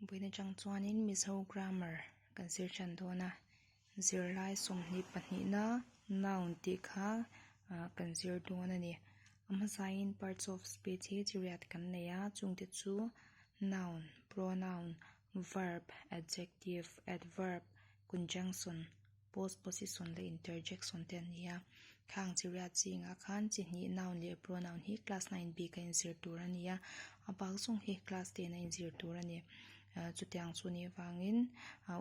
Vawiin atang chuanin Mizo grammar kan zir tan dawn a, zirlai 22na noun tih kha ah kan zir dawn a ni. A hmasain parts of speech hi chi riat kan nei a, chungte chu noun, pronoun, verb, adjective, adverb, conjunction, postposition leh interjection te an ni a. Khang chi riat zingah khan chi hnih noun leh pronoun hi class 9 bik a inzir tur a ni a, a bak zawng hi class 10 a inzir tur a ni. Chutiang chu nih vangin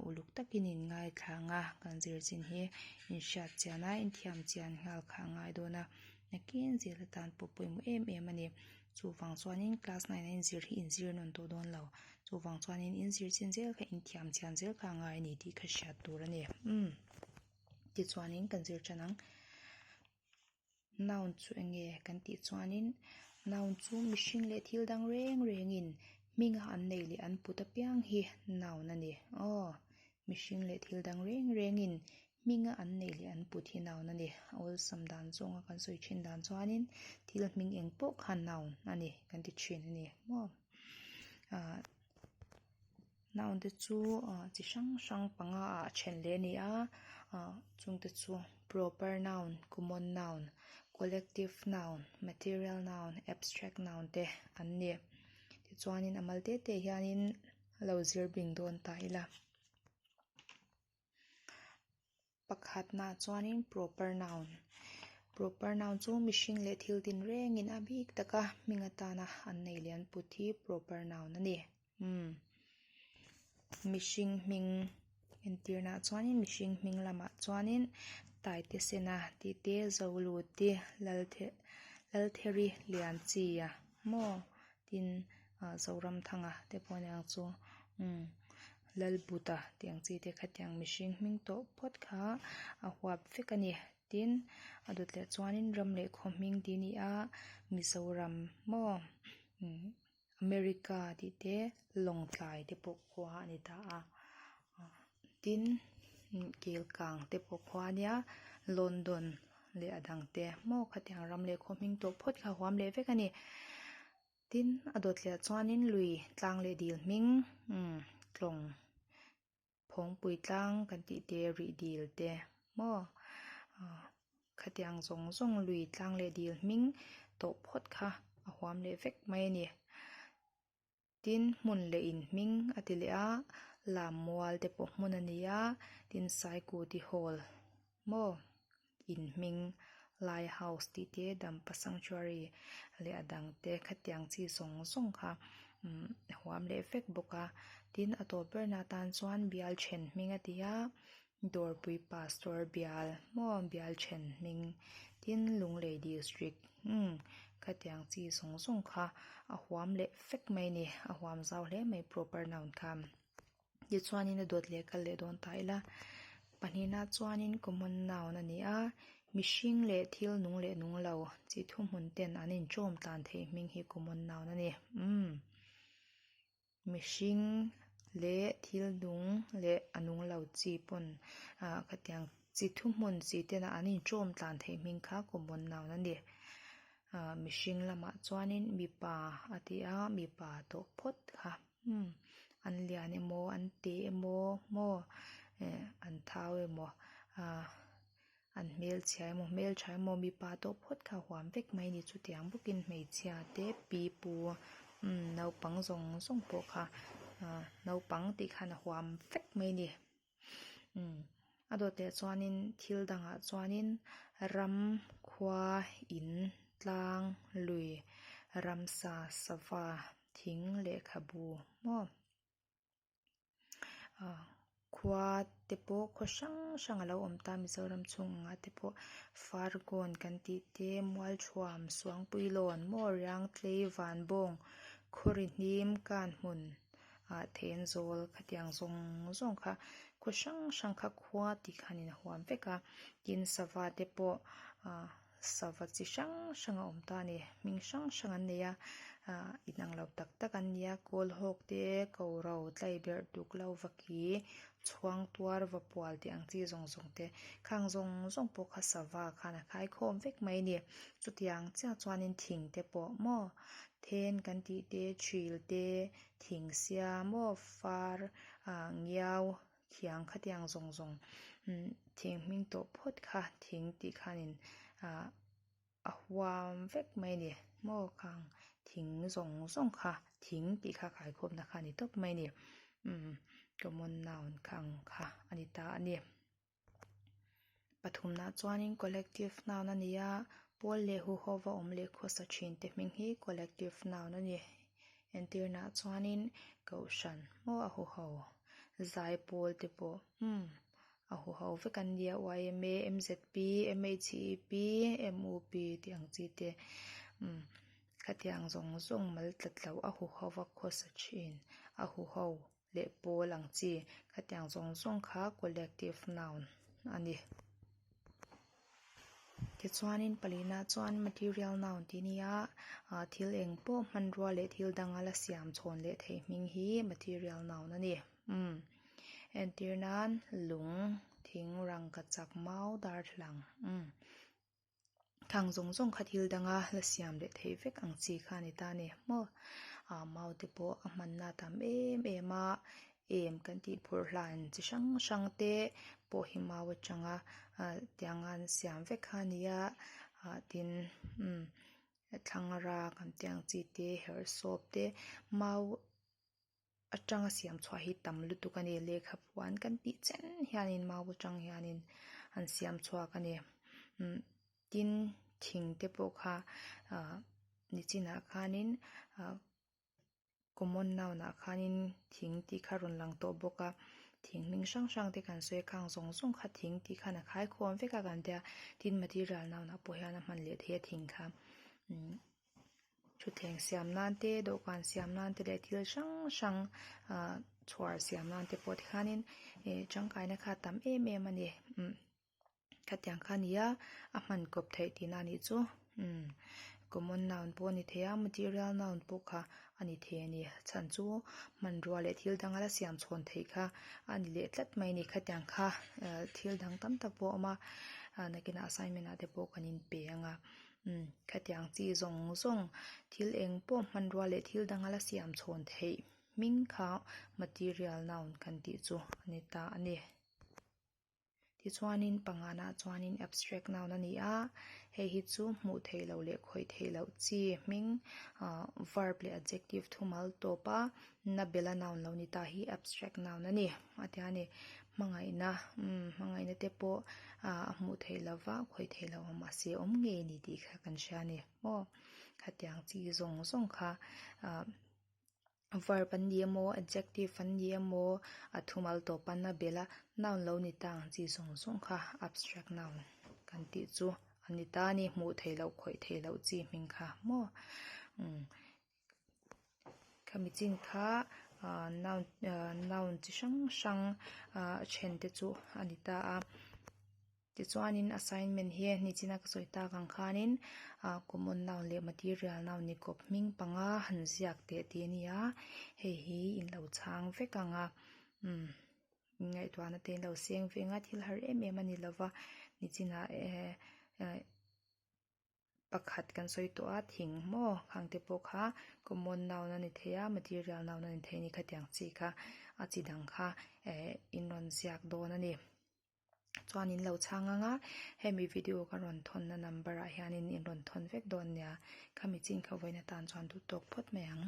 uluk takin in ngaithla ang a, kan zir chin hi inhriat chian a, inthiam chian nghal kha a ngai dawn a, nakin zel atan pawh pawimawh em em a ni. Chuvang chuanin class 9 a inzir hi inzir nawn tawh dawn lo. Chuvang chuanin inzir chin zel kha inthiam chian zel kha a ngai a ni tih kha hriat tur a ni. Umm. Tichuanin kan zir tan ang. Noun chu eng nge kan tih chuanin noun chu mihring leh thil dang reng rengin hminga an neih leh an put apiang hi noun a ni. Aw, mihring leh thil dang reng rengin hminga an neih leh an put hi noun a ni. A awlsam dan zawnga kan sawi thin dan chuanin thil hming eng pawh kha noun a ni kan ti thin a ni maw. Ah. Noun te chu chi hrang hrang panga ah a then leh a ni a, chung te chu proper noun, common noun, collective noun, material noun, abstract noun te an ni. Tichuanin a mal te te hianin a lo zir bing dawn ta ila. Pakhatnaah chuanin proper noun, proper noun chu mihring leh thil tin rengin a bik taka hming atana an nei leh an put hi proper noun a ni. Umm mihring hming entirnaah chuanin mihring hming lamah chuanin Taitesena tih te Zoluti Laltheri Lianchia maw tin ah Zoramthanga te pawh aniang chu umm Lalbuta tih ang chi te khatiang mihring hming tawh phawt kha a huap vek a ni. Tin a dawt leh chuanin ram leh khaw hming tih a ni a Mizoram maw umm America tih te Lawngtlai te pawh khua a ni ta a tin Kelkang te pawh khua a nia London leh a dang te maw khatiang ram leh khaw hming tawh phawt kha a huam leh vek a ni. Tin a dawt leh chuanin lui tlang leh dil hming umm tlawng phawngpui tlang kan tih te rih dil te maw ah khatiang zawng zawng lui tlang leh dil hming tawh phawt kha a huam leh vek mai a ni. Tin hmun leh in hming a ti leh a lam mual te pawh hmun a ni a tin Saikuti hall maw in hming lai house tih te Dampa sanctuary leh a dang te khatiang chi zawng zawng kha umm a huam leh vek bawk a tin a tawp berna atan chuan bial then hming a ti a Dawrpui pastor bial maw bial then hming tin Lunglei district umm khatiang chi zawng zawng kha a huam leh vek mai a ni a huam zau hle mai proper noun kha. Tichuanin a dawt leh kal leh dawn ta ila pahnihna chuanin common noun a ni a mihring leh thil nung leh nung lo chi thuhmun ten an inṭawm tlan theih hming hi common noun a ni umm mihring leh thil nung leh a nung lo chi pawn ah khatiang chi thuhmun chi tena an inṭawm tlan theih hming kha common noun a ni ah mihring lamah chuanin mipa a ti a mipa tawh phawt kha. Umm an lian emaw an te emaw maw eh an thau emaw ah an hmelchhia emaw hmeltha emaw mipa tawh phawt kha a huam vek mai a ni chutiang bawkin hmeichhia te pi pu umm naupang zawng zawng pawh kha ah naupang tih khan a huam vek mai a ni umm a dawt leh chuanin thil dangah chuanin ram khua in tlang lui ramsa sava. Thing lehkhabu maw ah khua te pawh khaw hrang hrang a lo awm ta Mizoram chhung angah te pawh Farkawn kan tih te Mualthuam Suangpuilawn maw Riangtlei Vanbawng Khawrihnim Kanhmun ah Thenzawl khatiang zawng zawng kha khaw hrang hrang kha khua tih khanin a huam vek a tin sava te pawh ah. Sava chi hrang hrang a awm ta a ni. Hming hrang hrang an nei a. Ah inang lo tak tak an nia kawlhawk te koro tlaiberh tuklo vaki chhuangtuar vapual tih ang chi zawng zawng te khang zawng zawng pawh kha sava khan a khaikhawm vek mai a ni chutiang chiah chuanin thing te pawh maw then kan tih te thil te thing sia maw far ah ngiau Thiang khatiang zawng zawng thing hming tawh phawt kha thing tih khanin ah a huam vek mai a ni maw khang thing zawng zawng kha thing tih kha khaikhawmna kha a ni tawp mai a ni umm common noun khang kha a ni ta a ni. Pathumna chuanin collective noun a ni a, pawl leh huhova awm leh khawsa thin te hming hi collective noun a ni. Entirnaah chuanin kohhran maw a huho zaipawl te pawh umm a huho vek an nia yma, mzp, mhep, mup tih ang chi te umm khatiang zawng zawng mal tlat loh a huhova khawsa thin a huho. leh pawl ang chi khatiang zawng zawng kha collective noun a ni. Tichuanin palina chuan material noun tih a ni a, ah thil eng pawh hmanrua leh thil danga la siam chhawn leh theih hming hi material noun a ni. Umm entir nan lung, thing, rangkachak, mau, darthlalang umm. Thang zawng zawng kha thil danga la siam leh theih vek ang chi kha a ni ta a ni maw? Ah mau te pawh a hmanna a tam em em a, em kan tih phurh hlan chi hrang hrang te pawh hi mau atanga ah tianga an siam vek kha a ni a, ah tin umm thlangra kan tih ang chi te herhsawp te mau. atanga siam chhuah hi tam lutuk a ni lehkha puan kan tih chen hianin mau atang hianin an siam chhuak a ni umm tin thing te pawh kha ah nichinah khanin ah common noun ah khanin thing tih kha rawn lang tawh bawk a thing hming hrang hrang te kan sawi a khang zawng zawng kha thing tih khan a khaikhawm vek a kan tia tin material noun ah pawh hian a hman leh thei a thing kha umm. Thutthleng siam nan te dawhkan siam nan te leh thil hrang hrang ah chhuar siam nan te pawh tikhanin ih tangkaina kha a tam em em a ni umm khatiang kha a ni a a hman kawp theih tihna a nih chu umm common noun pawh a ni thei a material noun pawh kha a ni thei a ni chhan chu hmanrua leh thil danga la siam chhawn theih kha a ni leh tlat mai a ni khatiang kha ah thil dang tam tak pawh a awm a ah nakinah assignment ah te pawh kan inpe ang a. Umm khatiang chi zawng zawng thil eng pawh hmanrua leh thil danga la siam chhawn theih hming kha material noun kan tih chu a ni ta a ni. Tichuanin panganah chuanin abstract noun a ni a, hei hi chu hmuh theih loh leh khawih theih loh chi hming ah verb leh adjective thumal tawp a na bela noun lo ni ta hi abstract noun a ni a ti a ni. Hmangaihna umm hmangaihna te pawh ah a hmuh theih loh va khawih theih loh a mahse awm ngei a ni tih kha kan hria a ni maw khatiang chi zawng zawng kha ah verb an ni emaw adjective an ni emaw a thumal tawp a na belh a noun lo ni ta ang chi zawng zawng kha abstract noun kan tih chu a ni ta a ni hmuh theih loh khawih theih loh chi hming kha maw umm. Khami chin kha ah noun ah noun chi hrang hrang ah then te chu a ni ta a tichuanin assignment hi nichina ka sawi tak ang khanin ah common noun leh material noun ni kawp hming panga han ziak teh tih a ni a hei hi in lo chhang vek ang a umm ngaihtuahna te in lo seng veng a thil har em em a ni lova nichinah eh eh. Pakhat kan sawi tawh a, thing maw khang te pawh kha common noun a ni thei a, material noun a ni thei a ni khatiang chi kha a chi dang kha eh in rawn ziak dawn a ni. Chuan in lo chhang ang a, hemi video ka rawn thawnna number ah hianin in rawn thawn vek dawn nia, khami chin kha vawiin atan chuan duh tawk phawt mai ang.